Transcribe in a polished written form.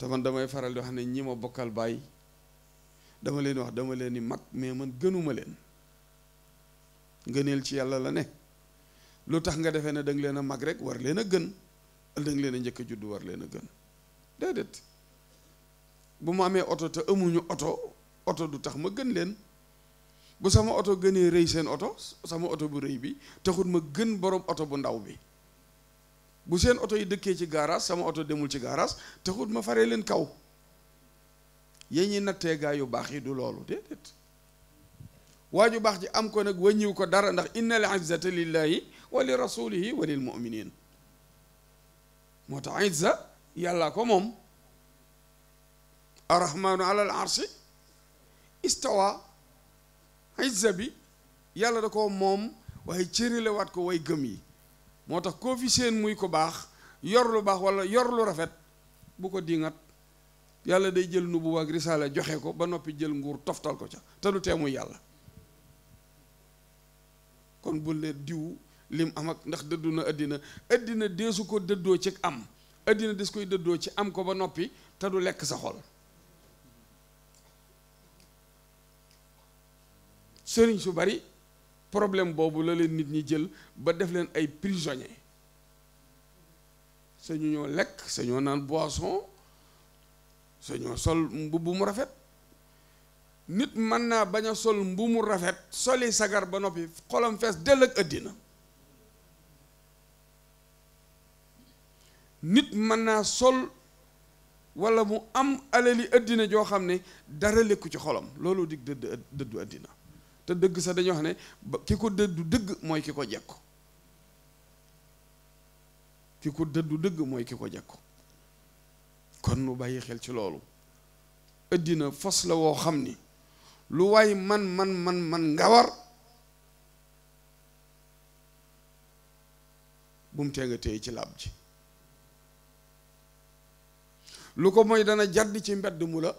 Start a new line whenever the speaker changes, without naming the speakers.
te man damay faral di wax ne ñi ma bokkal baay dama leen wax dama leen ni mag mais man gënuma leen ngëneel ci yàlla la ne lu tax nga defee ne da nga leen a mag rek war leen a gën da nga leen a njëkk a judd war leen a gën déedéet bu ma amee oto te amuñu oto du tax ma gën leen bu sama oto gënee rëy seen oto sama oto bu rëy bi taxul ma gën borom oto bu ndaw bi bu seen oto yi dëkkee ci garage sama oto demul ci garage taxul ma faree leen kaw yéen ñi nattee gaa yu baax yi du loolu déedéet waa ju baax ji am ko nag wàññiw ko dara ndax innal izzata lillahi wa li rasulihi wa lil mu'minin moo tax izza yàllaa ko moom arrahmanu ala al arshi istawa izza bi yàlla da ko moom waaye cërile waat ko way gëm yi moo tax koo fi seen muy ko baax yor lu baax wala yor lu rafet bu ko dingat yàlla day jël nubuwa ak risaala joxe ko ba noppi jël nguur toftal ko ca te du teemu yàlla kon bul ne diw lim am ak ndax dëddu na addina deesu ko dëddoo ci am addina des koy dëddoo ci am ko ba noppi te du lekk sa xol sëriñ su bari problème boobu la leen nit ñi jël ba def leen ay prisonniers sañu ñoo lekk sañoo naan boisson sañoo sol mbubb mu rafet nit mën naa bañ a sol mbubb mu rafet soli sagar ba noppi xolam fees dell ak àddina nit mën naa sol walla mu am alali àddina joo xam ne dara lekku ci xolam loolu dig dëddu àddina te dëgg sax dañoo xam ne ki ko dëddu dëgg mooy ki ko jekku ki ko dëddu dëgg mooy ki ko jekku kon nu bàyyi xel ci loolu àddina fos la woo xam ni lu waay man nga war bu mu tee nga téye ci làb ji lu ko mooy dana jàdd ci mbedd mu la